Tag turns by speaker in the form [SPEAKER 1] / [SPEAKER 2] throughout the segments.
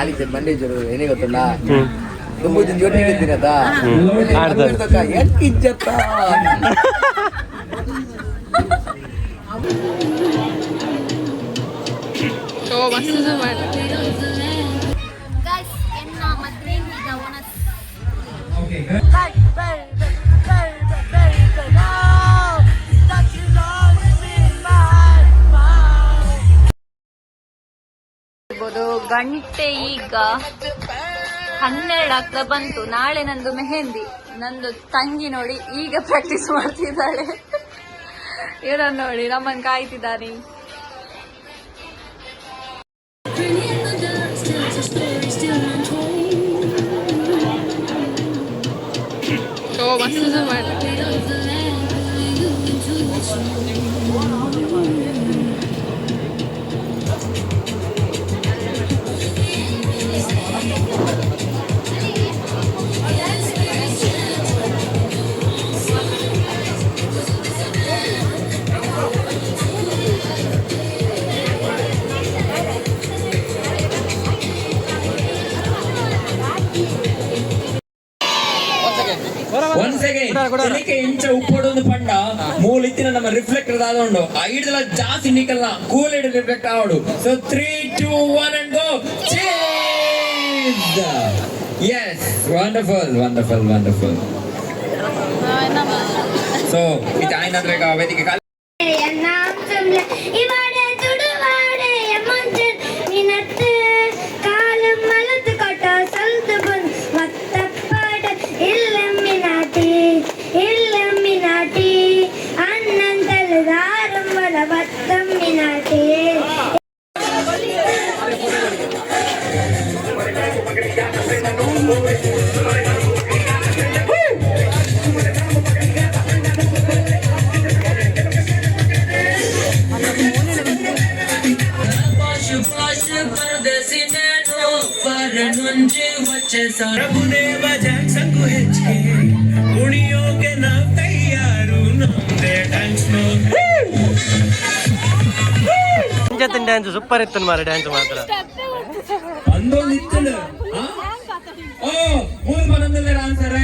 [SPEAKER 1] ಕಾಲಿಗೆ ಬಂಡೇಜರು ಏನೇ ಗೊತ್ತಲ್ಲ, ತುಂಬು ಜೋಟಿ ಇದ್ದೀನದ.
[SPEAKER 2] ಆಡ್ತಾರೆ.
[SPEAKER 1] ಯಾಕೆ ಇಜ್ಜತ್ತ?
[SPEAKER 3] ಗೈಸ್, ಎನ್ನ ಮದ್ವೆ ಈಗ ಓನಸ್. ಇರ್ಬೋದು. ಗಂಟೆ ಈಗ 12 ಆಗ್ತಾ ಬಂತು. ನಾಳೆ ನಂದು ಮೆಹಂದಿ. ನಂದು ತಂಗಿ ನೋಡಿ, ಈಗ ಪ್ರಾಕ್ಟೀಸ್ ಮಾಡ್ತಿದ್ದಾಳೆ. ಇವರನ್ನು ನೋಡಿ, ನಮ್ಮನ್ನು ಕಾಯ್ತಿದ್ದಾನೆ.
[SPEAKER 4] Journey in the dust tells a story still untold. Bit of the land pulling you into its soul.
[SPEAKER 5] Once again, ತೆಲಿಕೆ ಇಂಚ ಉಪ್ಪೊಡೊಂದು ಪಂಡ ಮೂಲಿತ್ತಿನ ನಮ್ಮ ರಿಫ್ಲೆಕ್ಟರ್ ದಾದೊಂಡು ಐಡ್ದಲ ಜಾಸ್ತಿ ನಿಕಲ್ನ cool reflect ಆವಡು. So 3, 2, 1 and go. Yes, wonderful, wonderful, wonderful. So ಇದು ಆಯ್ನಂದ್ರೆ ಈಗ ವೇದಿಕೆ ಖಾಲಿ.
[SPEAKER 6] ಇವಾಡೆ ತುಡುವಾಡೆ ಮುಂಚೆ ನಿನತ್ತು ಕಾಲಂ ಮಲತು ಕೊಟ್ಟ ಸಲ್ತು ಬಂದು ಮತ್ತಪ್ಪಾಡ ಇಲ್ಲಮ್ಮಿನಾಟಿ ಇಲ್ಲಮ್ಮಿನಾಟಿ ಅಣ್ಣನ್ ತಲೆದಾರಂಬಲ ಬತ್ತಮ್ಮಿನಾಟಿ.
[SPEAKER 7] ಪ್ರಭುದೇವ ಜಾಕ್ಸನ್ ಹೆಚ್ಚಿಗೆ ಕುಣಿಯೋಕೆ ನಾವ್ ತಯ್ಯಾರು, ನಮ್ದೇ ಡ್ಯಾನ್ಸ್.
[SPEAKER 2] ಇಂಚತ್ತಿನ ಡ್ಯಾನ್ಸ್ ಸೂಪರ್ ಇತ್ತು ಮಾರೆ, ಡ್ಯಾನ್ಸ್ ಮಾತ್ರ.
[SPEAKER 5] ಅಂದೊಂದು ಇತ್ತಲು ಓ ಮೂರು ಬರಂದಲ್ಲೇ ಆನ್ಸರ್.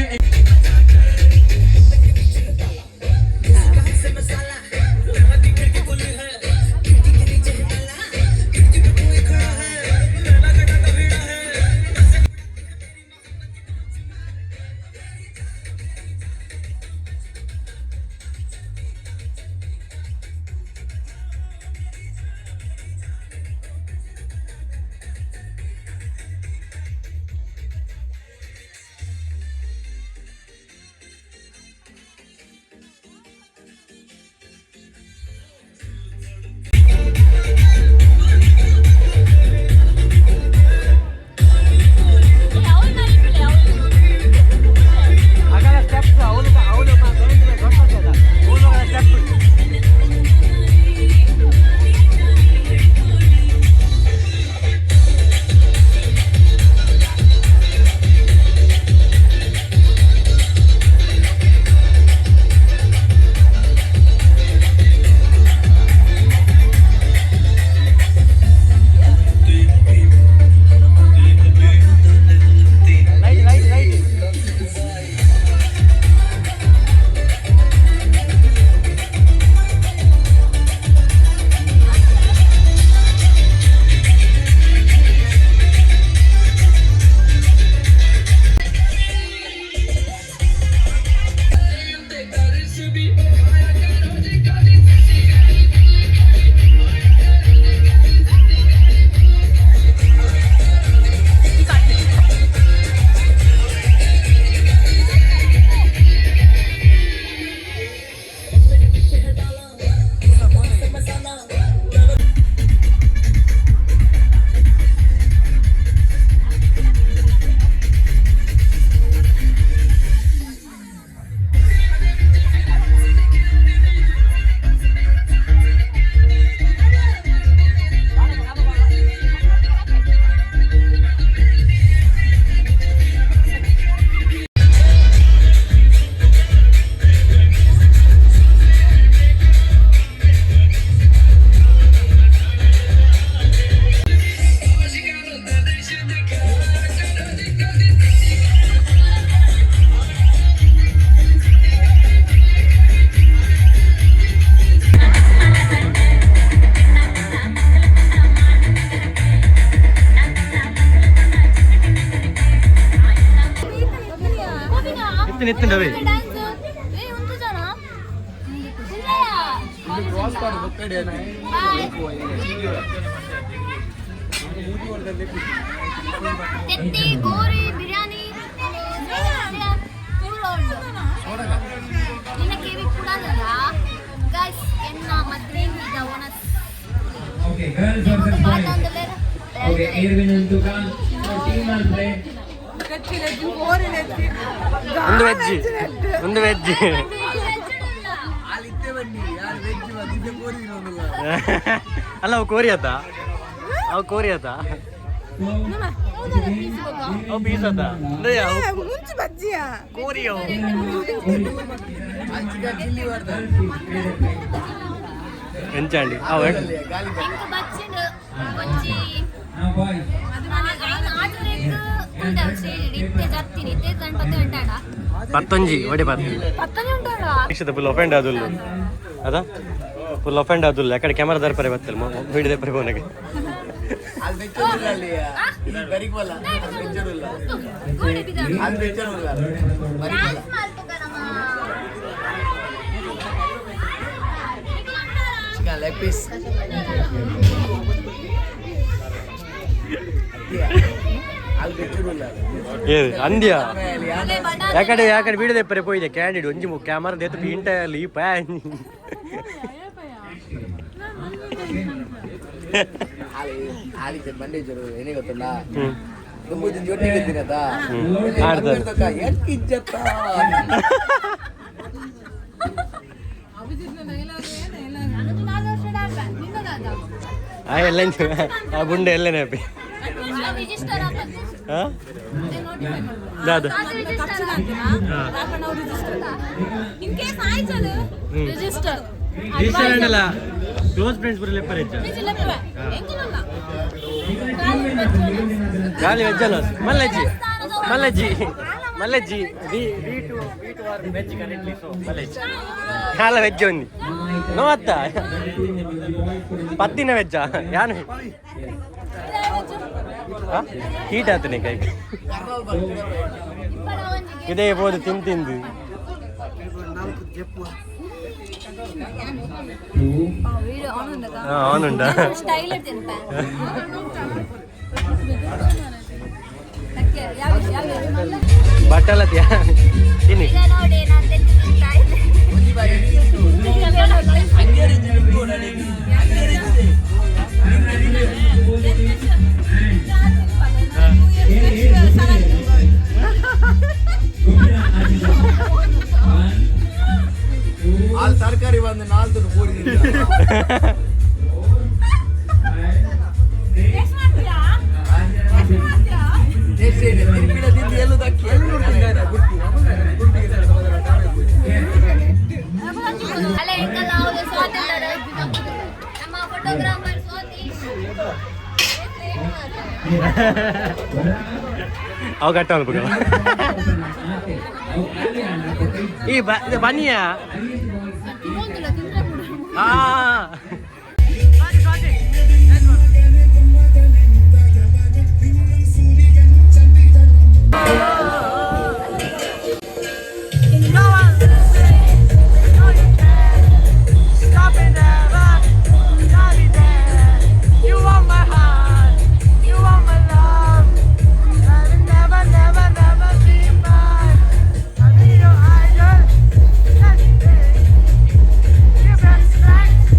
[SPEAKER 2] ನಿತ್ತುಂಡವೆ.
[SPEAKER 3] ಡ್ಯಾನ್ಸ್ ಏ ಉಂಟು ಜನ. ತೆತ್ತಿ ಗೋರಿ ಬಿರಿಯಾನಿ ಪೂರ ಉಂಟು. ನಿನ್ನ ಕಿವಿ ಕೂಡಲ್ಲ ಗೈಸ್. ಎನ್ನ ಮದ್ರೆಂಗಿದ ಒಣಸ್.
[SPEAKER 5] Okay, girls versus boys. Okay, Irwin and Tukan. So team will play.
[SPEAKER 2] ಒಂದು ವೆಜ್, ಒಂದು ವೆಜ್. ಅಲ್ಲ, ಅವು ಕೋರಿ ಆತ, ಅವು ಕೋರಿ ಆತ, ಅವು ಪೀಸ್ ಆತ. ಕೋರಿ ಅವು. ಎಂಚಾಂಡಿ ಅವು?
[SPEAKER 3] ಎಂಕ್ ಬಚ್ಚಿಂಡ್ ಒಂಜಿ.
[SPEAKER 5] Now boys.
[SPEAKER 3] ಐನ್ ಆಟೋರೆಗ್ ಉಂಡವು ಸ್ಟೇಜ್ ಇತ್ತೆ ಜತ್ತಿನಿ ಇತ್ತೆ ಗಣಪತಿ ಉಂಟಾಡ.
[SPEAKER 2] ಪತ್ತೊಂಜಿ ಒಡೆ ಪತ್ತಿ.
[SPEAKER 3] ಪತ್ತನೆ ಉಂಟಾಡ.
[SPEAKER 2] ದೀಕ್ಷಿತ ಫುಲ್ ಅಫೆಂಡ್ ಆದುಲ್ಲ ಅದ, ಫುಲ್ ಅಫೆಂಡ್ ಆದುಲ್ಲ. ಯಾಕಡೆ ಕ್ಯಾಮರಾ ದರ್ಪರೆ ಬತ್ತಲ್ ವಿಡಿಯೋ ದರ್ಪರೆ ಫೋನಿಗೆ.
[SPEAKER 3] ಗೋಡೆ ಬಿದ್ದಾಡು. ಡ್ಯಾನ್ಸ್ ಮಾಡ್ತುಗ ನಮ್ಮ.
[SPEAKER 1] Leg piece.
[SPEAKER 2] ಏ ಅಂದ್ಯಾ? ಯಾಕಡೆ ಯಾಕಡೆ ವಿಡಿಯೋ ದೆಪ್ಪರೆ ಪೋಯಿದೆ ಕ್ಯಾಂಡಿಡ್ ಒಂಜಿ ಕ್ಯಾಮರಾ ದೇತು ಪೀಂಟ ಈ ಪ್ಯಾ.
[SPEAKER 1] ಬಂಡೇಜರು ಏನೇ ಗೊತ್ತುಂಡಾ? ದುಂಬು ಜೊಟ್ಟಿಗೆ ಇದ್ದೀನದ.
[SPEAKER 2] ಆಡ್ತಾರೆ.
[SPEAKER 1] ಎಕ್ಕಿಜ್ಜತ್ತ.
[SPEAKER 2] ಆ ಎಲ್ಲ ಆ ಬುಂಡೆ ಎಲ್ಲನೇ ಅಪ್ಪಿ.
[SPEAKER 3] ರಿಜಿಸ್ಟರ್.
[SPEAKER 2] ಹಾ ದಾದ.
[SPEAKER 3] ರಿಜಿಸ್ಟರ್.
[SPEAKER 2] ರಿಜಿಸ್ಟರ್ ಅಂಡಲ್ಲ, ಕ್ಲೋಸ್ ಫ್ರೆಂಡ್ಸ್ ಬರಲ್ಲ ಪರೇಚ. ಗಾಲಿ ವೆಜ್ ಅಲ್ಲ, ಮಲ್ಲಜ್ಜಿ ಮಲ್ಲಜ್ಜಿ ಮಲ್ಲಜ್ಜಿ. V V two V two are veg currently, so ಮಲ್ಲಜ್ಜಿ ಯಾಲ ವೆಜ್ ಒಂದಿ ನೋ ಅತ್ತ ಪತ್ತಿನ ವೆಜ್ಜ ಯಾನು ಹೀಟ್ ಆತನೆ ಕೈ ಇದೇ ಬೋದು ತಿಂದು ತಿಂದು. ಹಾಂ ಆನ್ ಉಂಟಾ?
[SPEAKER 3] ಸ್ಟೈಲ್ ತಿನ್ಪ.
[SPEAKER 2] ಬಟ್ಟಲತಿಯ ತಿನ್ನಿ.
[SPEAKER 3] ಈಗ ನೋಡಿ, ನಾನು ತೆತ್ತಿ ತಿಂತಾ ಇದ್ದೆ.
[SPEAKER 1] ಅಲ್ಲಿ ತರಕಾರಿ ಬಂದು ನಾಲ್ಕು ಪೂರಿ. ತಿರುಪಿನ ತಿಂದು ಎಲ್ಲು ದಕ್ಕಿ ಎಲ್ಲೂ ಗುಟ್ಟಿ.
[SPEAKER 3] ಅಲ್ಲ, ಎಂಕಲ್ಲ ಅವರು ಸ್ವಾತಿ ಇದ್ದಾರೆ. ನಮ್ಮ ಫೋಟೋಗ್ರಾಫರ್ ಸ್ವಾತಿ.
[SPEAKER 2] ಅವು ಕಟ್ಟ ಅನ್ಬೇಕು ಈ ಬ ಇದು ಬನ್ನಿಯಾ. ಆ
[SPEAKER 7] You want my heart, you want my love. I will never, never, never be mine. I be your idol. Let's play. Give respect.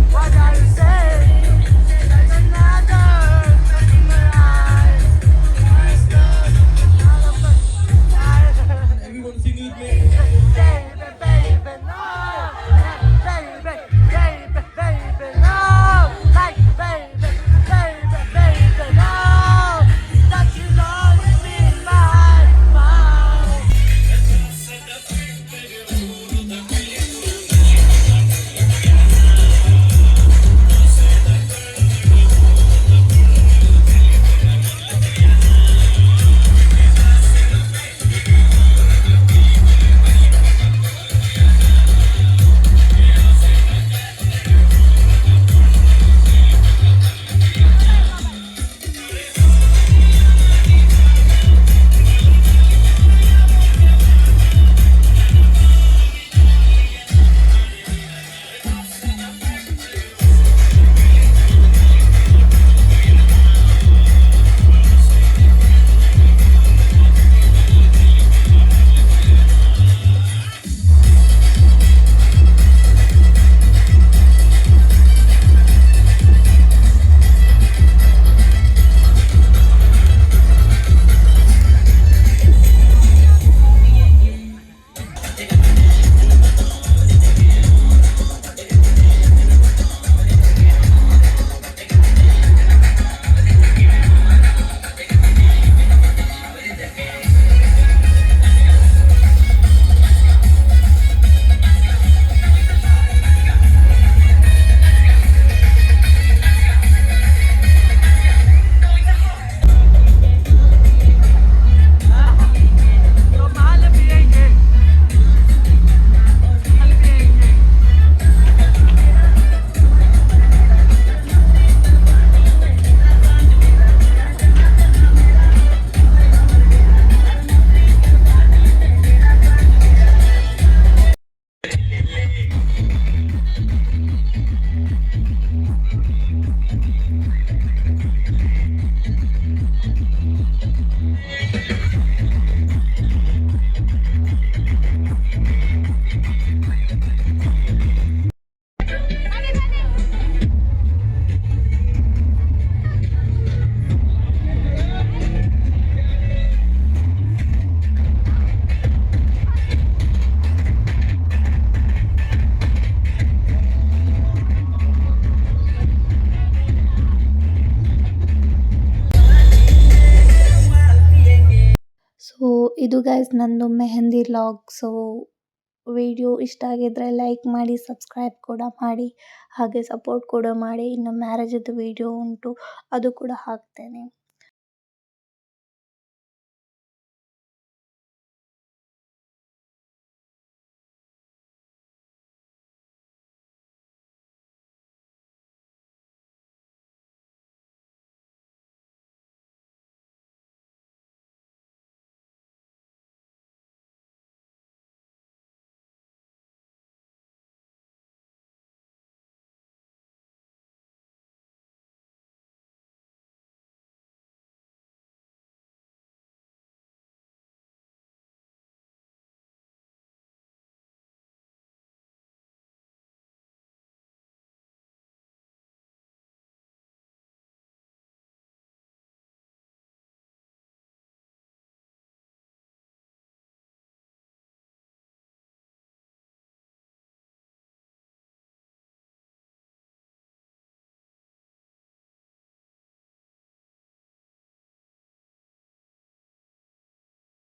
[SPEAKER 8] ಸೊ ಇದು ಗೈಸ್ ನಂದು ಮೆಹಂದಿ ವ್ಲಾಗ್. ಸೊ ವಿಡಿಯೋ ಇಷ್ಟ ಆಗಿದ್ದರೆ ಲೈಕ್ ಮಾಡಿ, ಸಬ್ಸ್ಕ್ರೈಬ್ ಕೂಡ ಮಾಡಿ, ಹಾಗೆ ಸಪೋರ್ಟ್ ಕೂಡ ಮಾಡಿ. ಇನ್ನು ಮ್ಯಾರೇಜದ್ದು ವಿಡಿಯೋ ಉಂಟು, ಅದು ಕೂಡ ಹಾಕ್ತೇನೆ.